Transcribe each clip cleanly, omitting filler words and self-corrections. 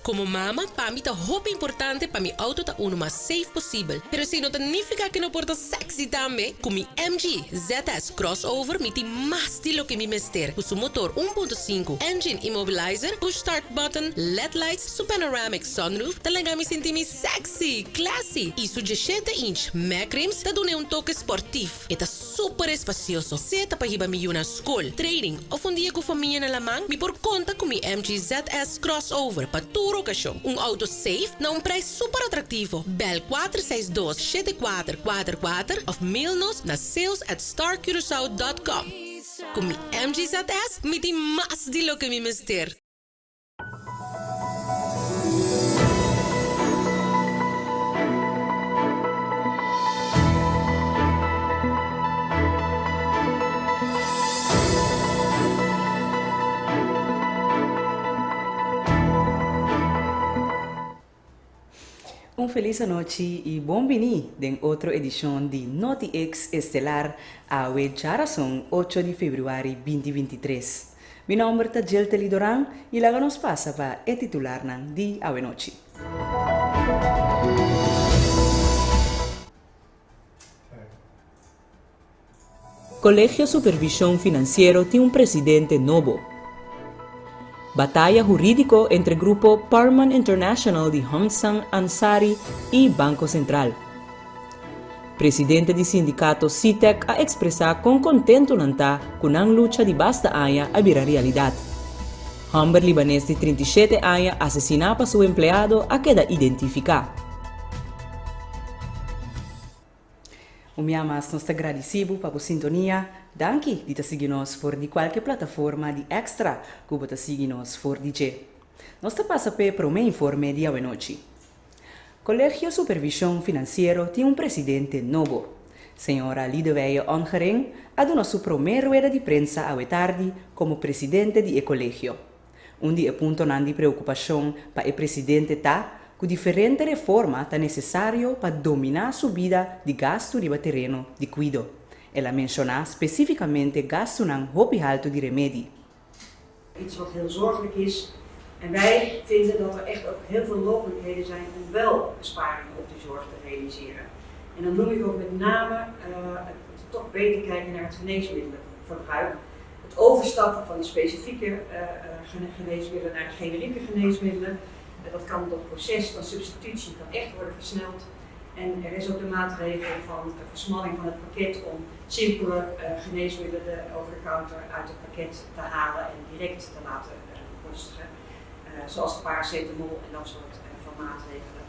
Komo mama, pa mi ta hopi importante pa mi outo ta unu mas safe posibel. Pero esei no ta nifiká ku no por ta sexy tambe. Ku mi MG ZS Crossover mi tin mas di loke mi mester. Ku su motor 1.5, engine immobilizer, push start button, led lights, su panoramic sunroof ta laga mi sinti mi sexy, classy i su 17 inch mag rims ta dun'é un toke sportief. E ta super espasioso, sea ta pa hiba mi yu na skol, training òf un dia ku famia na laman, mi por konta ku mi MG ZS Crossover pa tur okashon. Un outo safe na un prijs super atraktivo. Bel 462 7444 òf mail nos na sales@starcuracao.com. Ku mi MG ZS mi tin mas di loke mi mester. Un felis anochi y bon bini den otro edicion di Noti X Estelar awe djarason ocho di februari binti 23. Mi nomber ta Jeltely Doran y laga nos pasa pa e titularnan di awenochi. Colegio Supervision Financiero tin un presidente nobo. Bataya huridico entre grupo Parman International di Hong-Sang Ansari y Banco Central. Presidente di sindicato Sitec a expresa con contento nan ta cu nan lucha di basta aña a bira realidad. Homber libanes di 37 aña asesina pa su empleado a keda identifica. Un bia mas nos ta gradisí bo pa bo sintonia. Danki di ta sigui nos for di kualke plataforma di Extra ku bo ta sigui nos for di dje. Nos ta pasa p'e promé informe di awenochi. Kolegio Supervishon Finansiero tin un presidente nobo. Señora Lideweije Ongering a duna su promé rueda di prensa awe tardi komo presidente di e kolegio. Un di e puntonan di preokupashon pa e presidente ta ku diferente reforma ta nesesario pa dominá subida di gastu riba tereno di kuido. El a menshoná spesífikamente gastunan hopi haltu di remedi. Iets wat heel zorgelijk is. En wij vinden dat er echt ook heel veel mogelijkheden zijn om wel besparingen op die zorg te realiseren. En dan noem ik ook met name het toch beter kijken naar het geneesmiddelenverbruik. Het overstappen van de specifieke geneesmiddelen naar de generieke geneesmiddelen. Dat kan dat proces van substitutie kan echt worden versneld. En er is ook de maatregel van de versmalling van het pakket om simpele geneesmiddelen over de counter uit het pakket te halen en direct te laten bekostigen. Zoals de paracetamol en dat soort van maatregelen.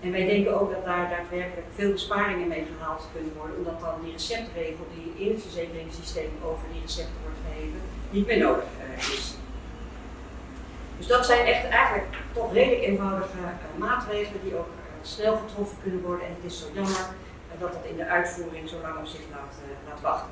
En wij denken ook dat daar daadwerkelijk veel besparingen mee gehaald kunnen worden, omdat dan die receptregel die in het verzekeringssysteem over die recepten wordt geheven, niet meer nodig is. Dus dat zijn echt eigenlijk toch redelijk eenvoudige maatregelen die ook snel getroffen kunnen worden. En het is zo jammer dat dat in de uitvoering zo lang op zich laat wachten.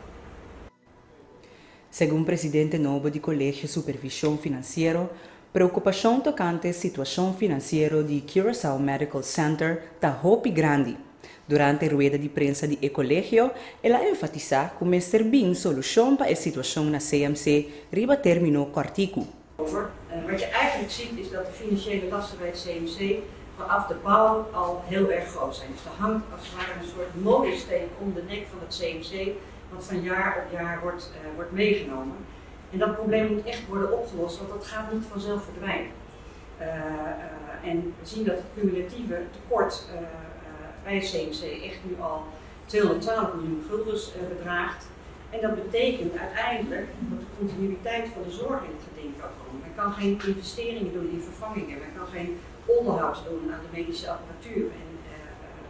Segun presidente nobo di Kolegio Supervishon Finansiero, preokupashon tokante situashon finansiero di Curaçao Medical Center ta hopi grandi. Durante rueda di prensa di e kolegio, el a enfatisá ku mester bin solushon pa e situashon na CMC riba término kòrtiku. Over. Wat je eigenlijk ziet is dat de financiële lasten bij het CMC vanaf de bouw al heel erg groot zijn. Dus er hangt als het ware een soort molensteen om de nek van het CMC, wat van jaar op jaar wordt meegenomen. En dat probleem moet echt worden opgelost, want dat gaat niet vanzelf verdwijnen. En we zien dat het cumulatieve tekort bij het CMC echt nu al 212 miljoen guldens bedraagt. En dat betekent uiteindelijk dat de continuïteit van de zorg in het geding kan komen. Men kan geen investeringen doen in vervangingen, men kan geen onderhoud doen aan de medische apparatuur en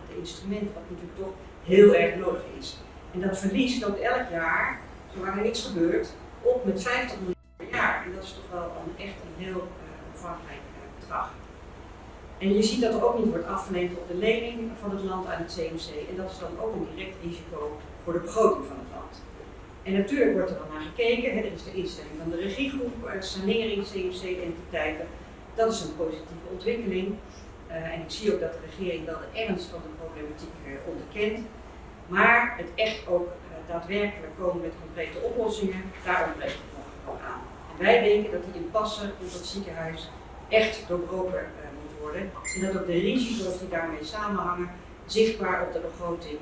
de instrumenten, wat natuurlijk toch heel erg nodig is. En dat verlies loopt elk jaar, zolang er niks gebeurt, op met 50 miljoen per jaar. En dat is toch wel echt een heel omvangrijk bedrag. En je ziet dat er ook niet wordt afgeleend op de lening van het land aan het CMC. En dat is dan ook een direct risico voor de begroting van het land. En natuurlijk wordt er dan naar gekeken. Hè, er is de instelling van de regiegroep, sanering CMC-entiteiten. Dat is een positieve ontwikkeling. En ik zie ook dat de regering wel de ernst van de problematiek onderkent. Maar het echt ook daadwerkelijk komen met concrete oplossingen, daar ontbreekt het nog aan. En wij denken dat die impasse rond het ziekenhuis echt doorbroken moet worden en dat ook de risico's die daarmee samenhangen zichtbaar op de begroting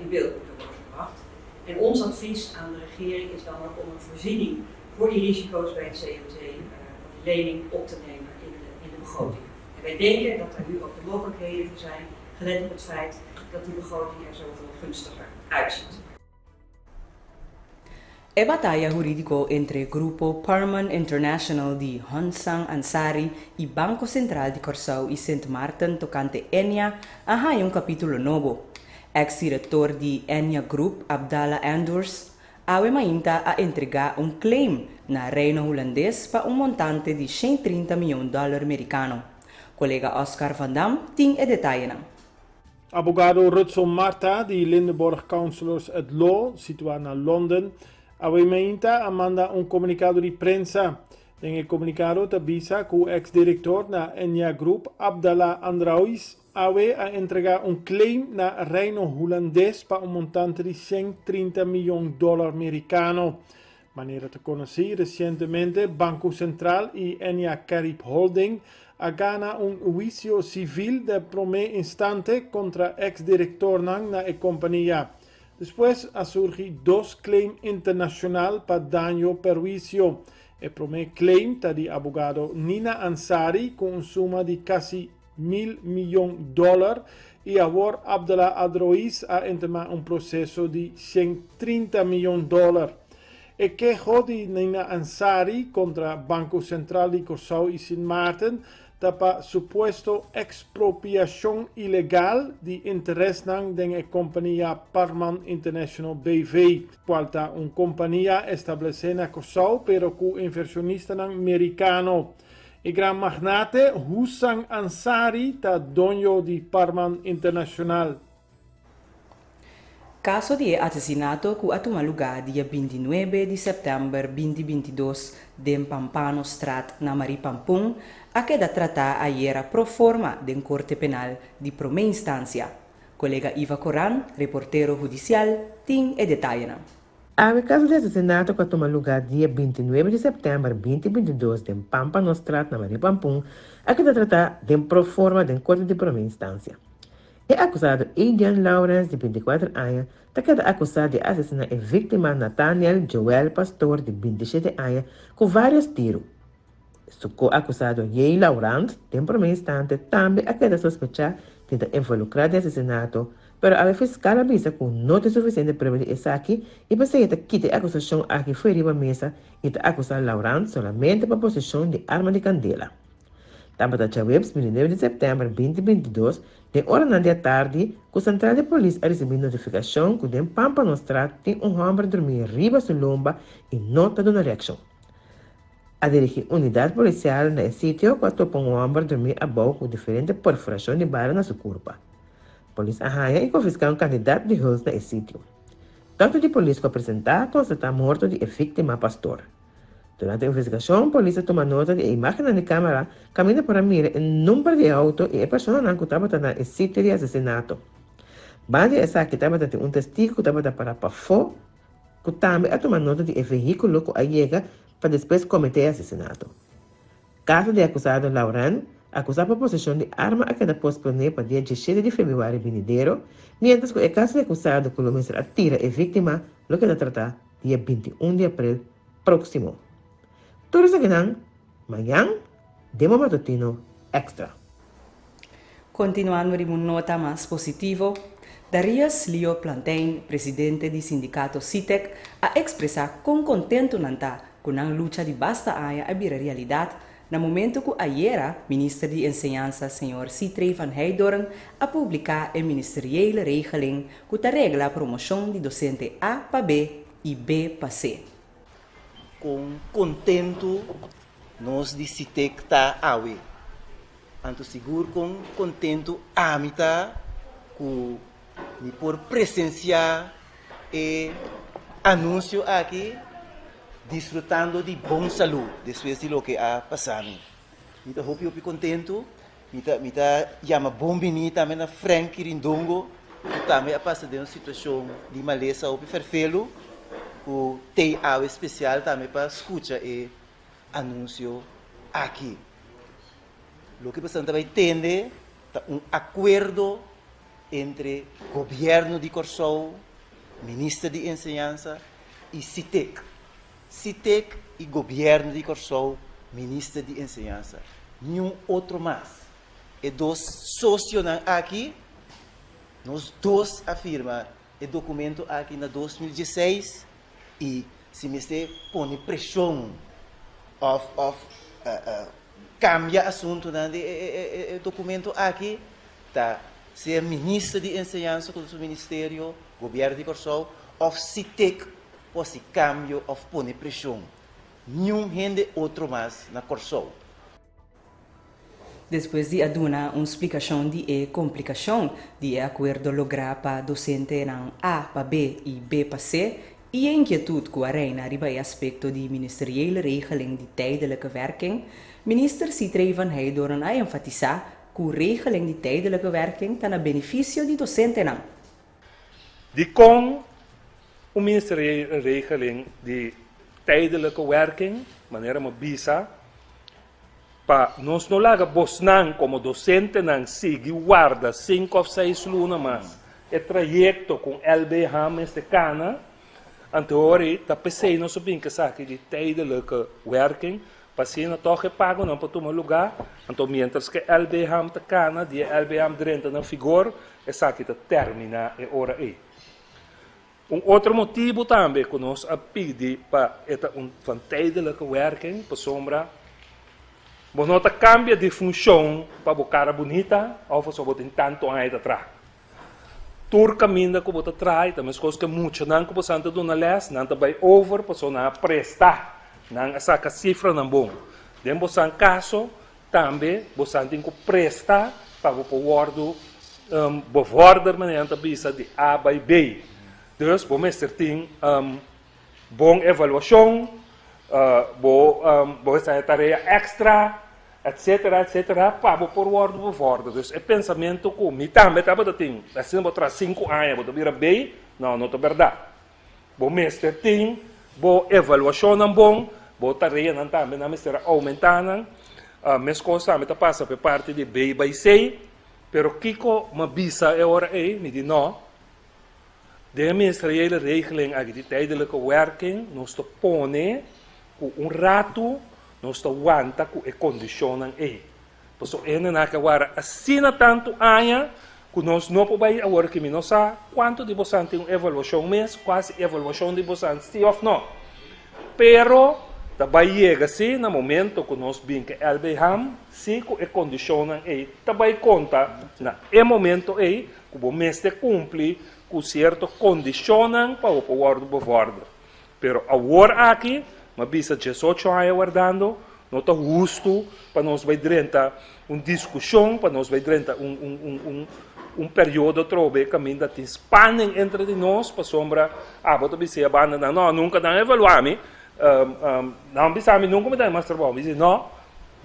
in beeld moeten worden gebracht. En ons advies aan de regering is dan ook om een voorziening voor die risico's bij het CMC, van die lening op te nemen in de begroting. En wij denken dat daar nu ook de mogelijkheden voor zijn, gelet op het feit dat die begroting er zoveel gunstiger uitziet. E bataya hurídiko entre grupo Parman International di Honsang Ansari i Banko Sentral di Kòrsou i Sint Maarten tokante Ennia a haña un kapítulo nobo. Eks direktor di Ennia Group, Abdallah Andurs, awe mainta a entregá un claim na Reino Hulandes pa un montante di 130 mion dòler merikano. Kolega Oscar van Dam tin e detayenan. Abogado Rutzel Martha di Lindenborg Counselors at Law, situá na London, awe mainta a manda un komunikado di prensa. Den e komunikado ta bisa ku eks direktor na Ennia Group, Abdallah Androuis, awe a entregá un claim na Reino Hulandes pa un montante di 130 mion dòler merikano. Manera ta konosí, resientemente Banko Sentral i Ennia Carib Holding a gana un huisio sivil den promé instante kontra eks direktornan na e kompania. Despues a surgi dos claim internashonal pa daño perhuisio. E promé claim ta di abogado Nina Ansari ku un suma di kasi 1000 mion dòler i awor Abdallah Adrois a entamá un proseso di 130 mion dòler. E keho di Nina Ansari kontra Banko Sentral di Kòrsou i Sint Maarten ta pa supuesto ekspropiashon ilegal di interesnan den e kompania Parman International BV, kual ta un kompania establesé na Kòrsou pero ku invershonistanan merikano. E gran magnate Husang Ansari ta doño di Parman International. Kaso di e asesinato ku a tuma lugá dia 29 di sèptèmber 2022 den Pampanostraat na Marie Pampun a keda tratá ayera pro forma den Korte Penal di Promé Instansia. Kolega Iva Koran, reportero hudisial, tin e detayenan. Awe kaso di asesinato ku a tuma lugá dia 29 di sèptèmber 2022 den Pampanostraat na Marie Pampun a keda tratá den pro forma den Korte di Promé Instansia. E akusado Adrian Lawrence di 24 aña ta keda akusá di asesiná e víktima Nathaniel Joel Pastor di 27 aña ku vários tiru. Su ko-akusado Jay Laurent den promé instante tambe a keda sospechá di ta involukrá den asesinato, pero awe fiskal a bisa ku no tin sufisiente prueba di esaki i p'esei ta kita e akusashon aki fo'i riba mesa i ta akusá Laurent solamente pa poseshon di arma di kandela. Tabata djaweps 29 di sèptèmber 2022 den oranan di atardi ku sentral di polis a risibí notifikashon ku den Pampanostraat tin un hòmber drumí riba su lomba i no ta duna reakshon. A dirigí unidat polisial na e sitio ku a topa un hòmber drumí abou ku diferente perforashon di bala na su kurpa. Polis a haña i konfiská un kantidat di huls na e sitio. Dòkter di polis ku a presentá a konstatá morto di e víktima Pastor. Durante e investigashon, polis a tuma nota di e imágennan di kámara kaminda por a mira e number di e outo i e personanan ku tabata na e sitio di asesinato. Banda di esaki tabata tin un testigu ku tabata pará pafó ku tambe a tuma nota di e vehíkulo ku a yega pa despues kometé e asesinato. Kaso di e akusado Lauren, akusá pa poseshon di arma a keda posponé pa dia 17 di febrüari binidero, miéntras ku e kaso di akusado ku lo mester a tira e víktima lo keda tratá dia 21 di aprel próksimo. Tur esakinan mañan den bo matutino Extra. Kontinuando riba un nota mas positivo, Darius Leo Plantijn, presidente di sindikato Sitek, a ekspresá kon kontentu nan ta ku nan lucha di basta aña a bira realidat na momento ku ayera minister di Enseñansa señor Sithree van Heydoorn a publiká e ministeriële regeling ku ta regla promoshon di dosente A pa B i B pa C. Kon kontentu nos di Sitek ta awe. Anto sigur kon kontentu ami ta ku mi por presensiá e anunsio aki disfrutando di bon salú despues di loke a pasa mi. Mi ta hopi hopi kontentu. Mi ta yama bon biní tambe na Frank Kirindongo ku tambe a pasa den un situashon di malesa hopi ferfelu ku tei awe spesial tambe pa skucha e anunsio aki. Loke boso ta bai tende ta un akuerdo entre gobièrnu di Kòrsou, minister di enseñansa i Sitek. Sitek i gobièrnu di Kòrsou, minister di enseñansa. Niun otro mas. E dos sosionan aki, nos dos a firma e dokumento aki na 2016 i si mester pone preshon òf òf kambia asuntunan di e dokumento aki, ta sea minister di enseñansa ku su ministerio, gobièrnu di Kòrsou òf Sitek por hasi kambio òf pone preshon. Niun hende otro mas na Kòrsou. Despues di a duna un splikashon di e komplikashon di e akuerdo lográ pa dosentenan A pa B i B pa C i e inkietut ku a reina riba e aspekto di Ministeriële Regeling di Tijdelijke Werking, Minister Sithree van Heydoorn a enfatisá ku regeling di tijdelijke werking ta na benefisio di dosentenan. Dikon un Ministeriële Regeling di Tijdelijke Werking, manera mi a bisa, Pa nos no laga bosnan komo dosentenan sigui warda sinku òf seis luna mas e trayekto ku LBH mester kana, anto ora ei ta p'esei nos a bin ku esaki di tijdelijke werking, pa asina tòg e pagonan por tuma lugá, anto miéntras ku e LBH ta kana, di e LBH drenta na vigor, esaki ta terminá e ora ei. Un otro motibu tambe ku nos a pidi pa e ta un van tijdelijke werking, pasobra bo no ta kambia di funshon pa bo kara bunita òf pasobra bo tin tantu aña ta traha. Tur kaminda ku bo ta traha i ta meskos ku e muchanan ku bo san ta duna lès, nan ta bai over pasobra nan a presta, nan a saka sifranan bon. Den bo san kaso Tambe bo san tin ku presta pa bo por wòrdu bevòrder, manera nan ta bisa, di A bai B. Dus bo mester tin bon evaluashon, bo bo mester haña tarea èkstra, etsetera, etsetera, pa bo por wòrdu bevòrder. Dus e pensamentu ku mi tambe tabata tin, asina bo traha sinku aña bo ta bira B, no, no ta bèrdat. Bo mester tin bo evaluashonnan bon, bo tareanan tambe nan mester a oumentá nan. Meskos tambe ta pasa pa e parti di B bai C. Pero kiko mi a bisa e ora ei? Mi di no. Den e ministeriële regeling aki di tijdelijke werking nos ta pone ku un ratu nos ta wanta ku e kondishonnan ei. Pasobra e nan a wara asina tantu aña ku nos no por bai awor ki mi no sa kuantu di bosan tin un evaluashon mes, kuasi evaluashon di bosan si òf no. Pero ta bai yega si na momento ku nos bin ku LBHAM si ku e kondishonnan ei ta bai konta na e momento ei ku bo mester kumpli ku sierto kondishonnan pa bo por wòrdu bevòrder. Pero awor aki, mi a bisa diesocho aña wardando, no ta hustu pa nos bai drenta un diskushon, pa nos bai drenta un un un un un periodo atrobe kaminda tin spanning entre di nos, pasobra abo ta bisa e bandanan, no, nunka nan a evaluá mi, nan bisa mi nunka mi ta mas trabou, mi di no,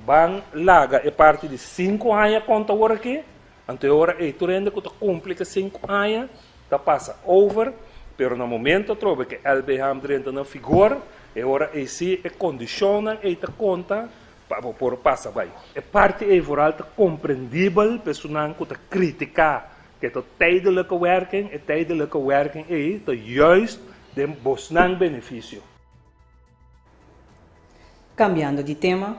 ban laga e parti di sinku aña konta awor aki, Anto e ora ei tur hende ku ta kumpli ku e sinku aña ta pasa over, pero na momento atrobe ku e LBHM drenta na vigor, e ora ei sí e kondishonnan ei ta konta pa bo por pasa bai. E parti ei vooral ta komprendibel pa esunnan ku ta kritiká ku e ta tijdelijke werking, e tijdelijke werking ei ta juist den bosnan benefisio. Cambiando di tema,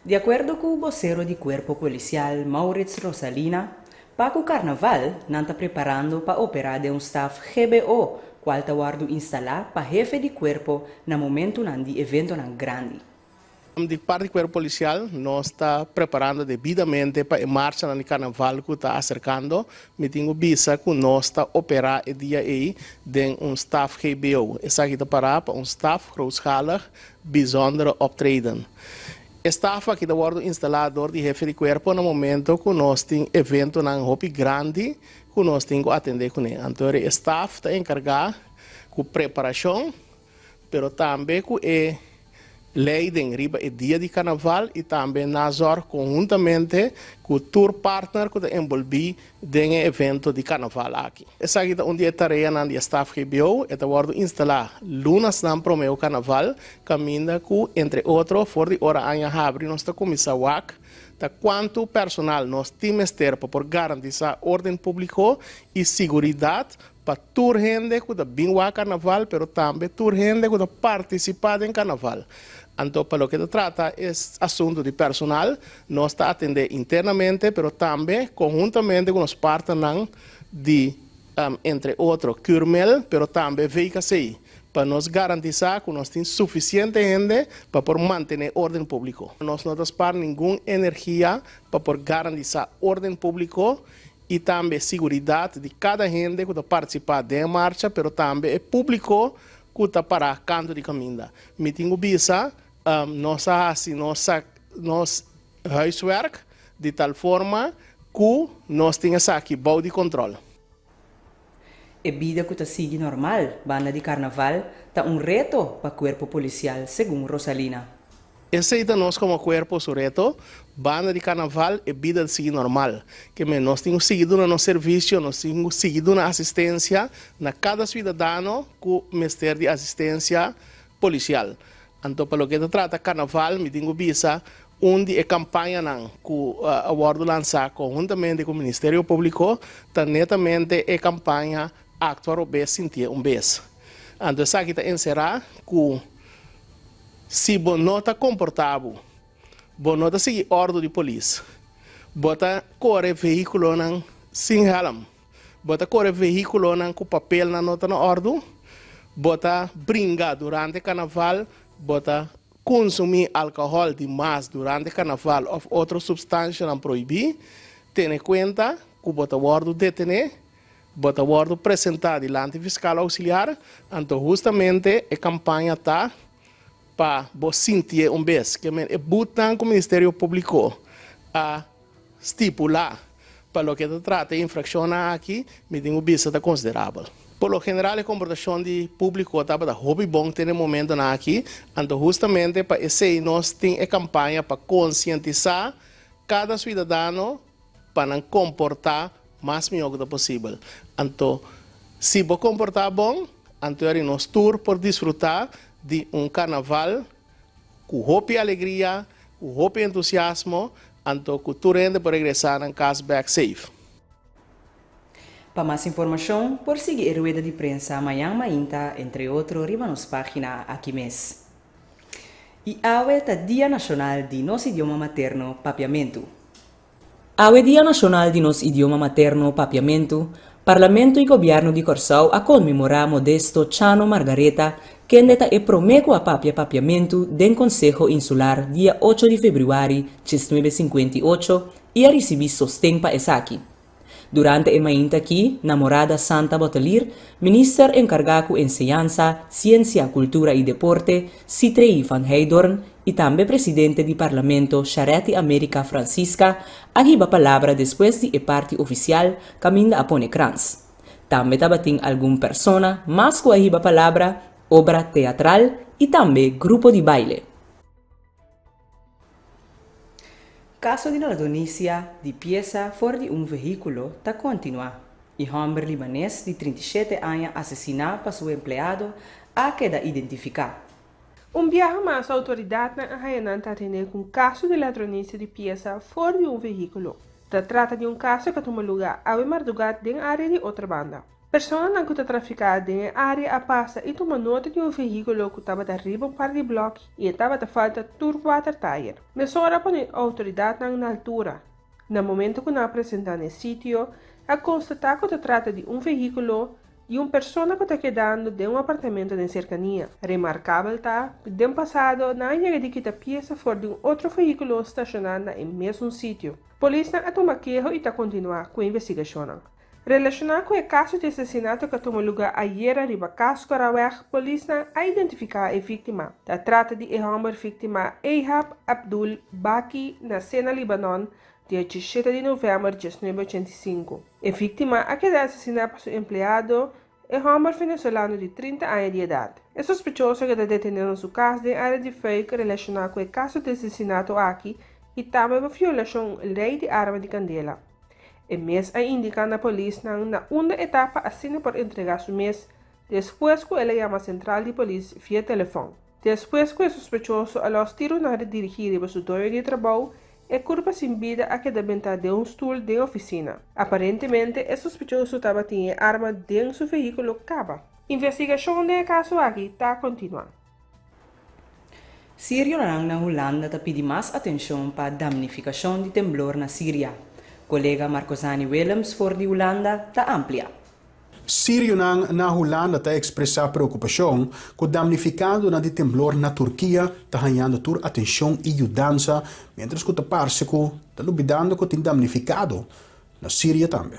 di acuerdo cu vocero di Cuerpo Policial Maurits Rosalina, pa cu Carnaval nan ta preparando pa opera den un staf GBO cual ta wordo instala pa hefe di cuerpo na momentonan di eventonan grandi. Di parti di Cuerpo Policial nos ta preparando debidamente pa e marchanan di Carnaval cu ta acercando. Mi tin cu bisa cu nos ta opera e dia ey den un staf GBO. Esaki ta para pa un staf grootschalig bijzondere optreden. E staf aki ta wordo instala door di hefe di cuerpo na momento cu nos tin eventonan hopi grandi cu nos tin cu atende cune. Anto e staf ta encarga cu preparacion pero tambe cu e. Leiding riba e dia di karnaval i tambe nazorg konhuntamente ku tur partner ku ta enbolbí den e evento di karnaval aki. Esaki ta un di e tareanan di e staf GBO. E ta wòrdu instalá lunasnan promé ku karnaval, kaminda ku entre otro for di ora aña habri nos ta kuminsá wak ta kuantu personal nos tin mester pa por garantisá órden públiko i siguridat pa tur hende ku ta bin wak karnaval pero tambe tur hende ku ta partisipá den karnaval. Anto pa loke ta trata e asuntu di personal, nos ta atendé internamente pero tambe konhuntamente ku nos partnernan di entre otro Curmel pero tambe VKC pa nos garantisá ku nos tin sufisiente hende pa por mantené órden públiko. Nos no ta spar ningun energia pa por garantisá órden públiko i tambe siguridat di kada hende ku ta partisipá den e marcha, pero tambe e públiko ku ta pará kantu di kaminda. Mi tin ku bisa, nos a hasi nos nos huiswerk di tal forma ku nos tin esaki bou di kontròl. E bida ku ta sigui normal banda di karnaval ta un reto pa kuerpo polisial, segun Rosalina. Esei ta nos komo kuerpo su reto, banda di karnaval e bida ta sigui normal. Ke men nos tin ku sigui duna nos servisio, nos tin ku sigui duna asistensia na kada suidadano ku mester di asistensia polisial. Anto pa loke ta trata karnaval mi tin ku bisa un di e kampañanan ku a wòrdu lansá konhuntamente ku Ministerio Públiko ta netamente e kampaña Aktua Robes Sintié Un Bes. Anto esaki ta enserá ku si bo no ta komportá bo, bo no ta sigui òrdu di polis, bo ta kore vehíkulonan sin hèlm, bo ta kore vehíkulonan ku papelnan no ta na òrdu, bo ta bringa durante karnaval, bo ta Konsumí alkohòl di mas durante karnaval òf otro supstanshanan prohibí, tene kuenta ku bo ta wòrdu detené, bo ta wòrdu presentá dilanti fiskal ousiliar, anto hustamente e kampaña ta pa bo sintié un bes. Ke men e butnan ku Ministerio Públiko a stipulá pa loke ta trata e infrakshonnan aki, mi tin ku bisa ta konsiderabel. Por lo general e komportashon di públiko tabata hopi bon te na e momentonan aki, anto hustamente pa esei nos tin e kampaña pa konsientisá kada suidadano pa nan komportá mas mihó ku ta posibel. Anto si bo komportá bon, anto yari nos tur por disfrutá di un karnaval ku hopi alegria, ku hopi entusiasmo, anto ku tur hende por regresá nan kas bèk safe. Pa mas informashon por sigui e rueda di prensa mañan mainta entre otro riba nos página aki mes. I awe ta Dia Nashonal di nos idioma materno Papiamentu. Awe Dia Nashonal di nos idioma materno Papiamentu, Parlamento i Gobièrnu di Kòrsou a konmemorá Modesto Chano Margaretha kende ta e promé ku a papia Papiamentu den Konseho Insular dia ocho di febrüari 1958 i a risibí sosten pa esaki. Durante e mainta aki, na Morada Santa Bottelier, Minister enkargá ku Enseñansa, Siensia, Kultura i Deporte, Sithree van Heydoorn i tambe Presidente di Parlamento Charetti America Francisca a hiba palabra despues di e parti ofisial kaminda a pone krans. Tambe tabatin algun persona mas ku a hiba palabra, obra teatral i tambe grupo di baile. Kaso di ladronisia di piesa for di un vehíkulo ta kontinuá i hòmber libanes di 37 aña asesiná pa su empleado a keda identifiká. Un biaha mas outoridatnan a haña nan ta atendé ku un kaso di ladronisia di piesa for di un vehíkulo. Ta trata di un kaso ku a tuma lugá awe mardugá den área di Otrabanda. Personanan ku ta trafiká den e área a pasa i tuma nota di un vehíkulo ku tabata riba un par di blòk i e tabata falta tur kuater tayer. Mesora a pone outoridatnan na altura. Na momento ku nan a presentá na e sitio, a konstatá ku ta trata di un vehíkulo di un persona ku ta kedando den un apartamento den serkania. Remarkabel ta ku den pasado nan a yega di kita piesa for di un otro vehíkulo stashoná na e mesun sitio. Polisnan a tuma keho i ta kontinuá ku e investigashonnan. Relashoná ku e kaso di asesinato ku a tuma lugá ayera riba Kaskoraweg, polisnan a identifiká e víktima. Ta trata di e hòmber víktima Ehab Abdul Baki, nasé na Libanon, dia 17 di novèmber 1985. E víktima a keda asesiná pa su empleado, e hòmber venezolano di 30 aña di edat. E sospechoso a keda detené na su kas den área di Fuik relashoná ku e kaso di asesinato aki i tambe pa violashon lei di arma di kandela. E mes a indiká na polisnan na unda e ta pa asina por entregá su mes despues ku el a yama sentral di polis via telefòn. Despues ku e sospechoso a lòs tirunan redirigí riba su doño di trabou, e kurpa sin bida a keda bentá den un stul den ofisina. Aparentemente e sospechoso tabatin e arma den su vehíkulo kaba. Investigashon den e kaso aki ta kontinuá. Sirionan na Hulanda ta pidi mas atenshon pa damnifikashon di temblor na Siria. Kolega Marcozani Willems for di Hulanda ta amplia. Sirionan na Hulanda ta ekspresá preokupashon ku damnifikadonan di temblor na Turkia ta hañando tur atenshon i yudansa miéntras ku ta parse ku ta lubidando ku tin damnifikado na Siria tambe.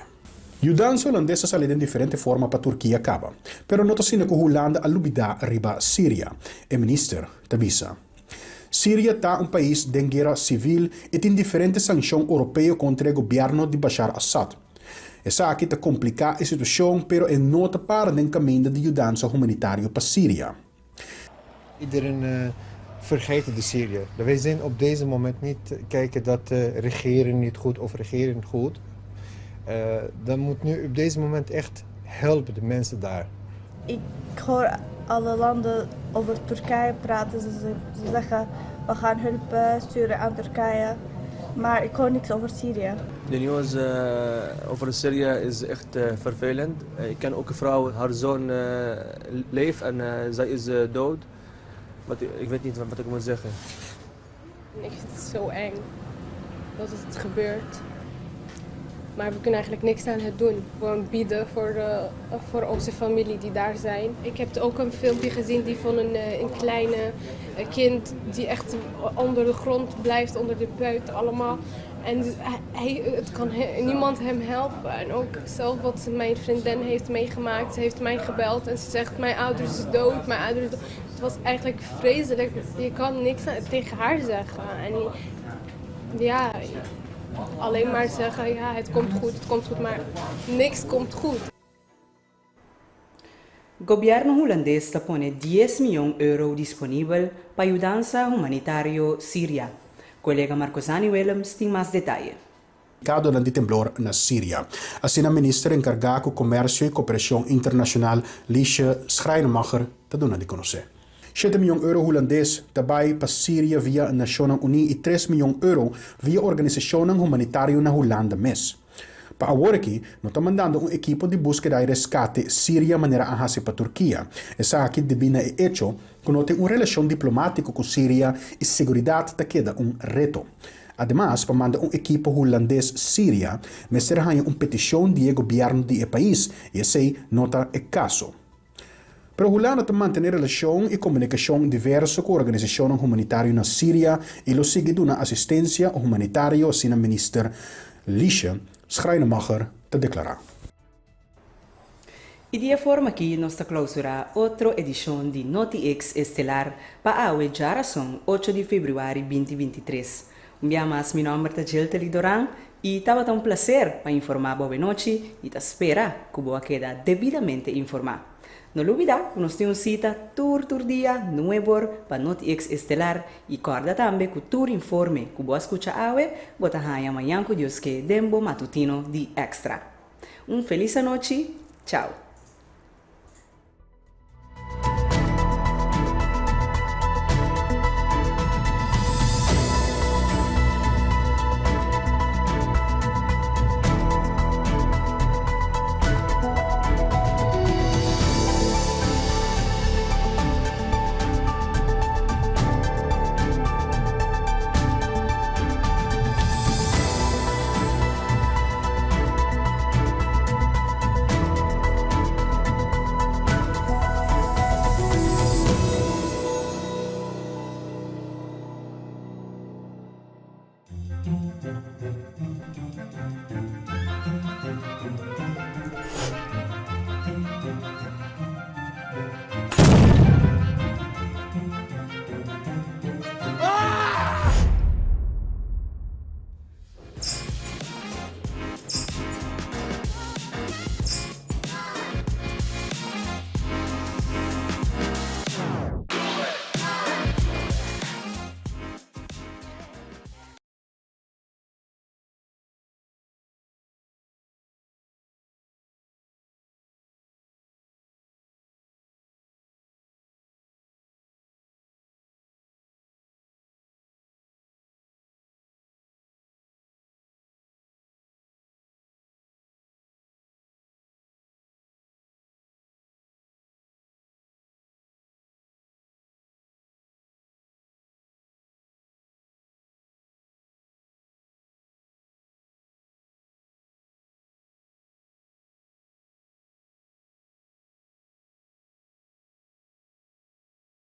Yudansa hulandes a sali den diferente forma pa Turkia kaba, pero no ta asina ku Hulanda a lubidá riba Siria, e minister ta bisa. Siria ta un pais den guera sivil i tin diferente sankshon oropeo kontra e gobièrnu di Bashar Assad. Esaki ta kompliká e situashon pero e no ta para den kaminda di yudansa humanitario pa Siria. Iedereen vergeet de Syrië. Wij zijn op deze moment niet kijken dat de regering niet goed of regering goed. Dan moet nu op deze moment echt helpen de mensen daar. Ik hoor alle landen over Turkije praten. Ze, ze zeggen we gaan hulp sturen aan Turkije. Maar ik hoor niks over Syrië. De nieuws over Syrië is echt vervelend. Ik ken ook een vrouw, haar zoon leeft en zij is dood. Maar ik weet niet wat ik moet zeggen. Ik vind het zo eng dat het gebeurt. Maar we kunnen eigenlijk niks aan het doen. Gewoon bieden voor onze familie die daar zijn. Ik heb ook een filmpje gezien die van een kleine kind die echt onder de grond blijft, onder de buit allemaal. En het kan niemand hem helpen. En ook zelf wat mijn vriendin heeft meegemaakt. Ze heeft mij gebeld en ze zegt, mijn ouders is dood, mijn ouders is dood. Het was eigenlijk vreselijk. Je kan niks tegen haar zeggen. En ja, alleen maar zeggen, ja, het komt goed, het komt goed, maar niks komt goed. Gobièrnu hulandes ta pone 10 mion euro disponibel pa yudansa humanitario Siria. Kolega Marcozani Willems tin mas detaye. Kadonan di temblor na Siria. Asina minister enkargá ku Komersio i Koperashon Internashonal Liesje Schrijnemacher ta duna di konosé. Shete mion euro hulandes ta bai pa Siria via Nashonnan Uní i tres mion euro via organisashonnan humanitario na Hulanda mes. Pa awor aki no ta mandando un ekipo di búskeda i reskate Siria manera a hasi pa Turkia. Esaki debí na e echo ku no tin un relashon diplomátiko ku Siria i seguridat ta keda un reto. Ademas, pa manda un ekipo hulandes Siria, mester haña un petishon di e gobièrnu di e pais i esei no ta e kaso. Pero Hulanda ta mantené relashon i komunikashon diverso ku organisashonnan humanitario na Siria i lo sigui duna asistensia humanitario, asina minister Liesje Schrijnemacher ta deklará. I di e forma akí nos ta klousurá otro edishon di NotiX Estelar pa awe djarason ocho di febrüari binti 23. Un bia mas mi nòmber ta Jeltely Doran i tabata un plaser pa informá bo awenochi i ta spera ku bo a keda debidamente informá. No lubidá ku nos tin un sita tur tur dia nuebor pa NotiX Estelar i kòrda tambe ku tur informe ku bo a skucha awe bo ta haña mañan ku Dios ke den bo matutino di Extra. Un felis anochi, chao.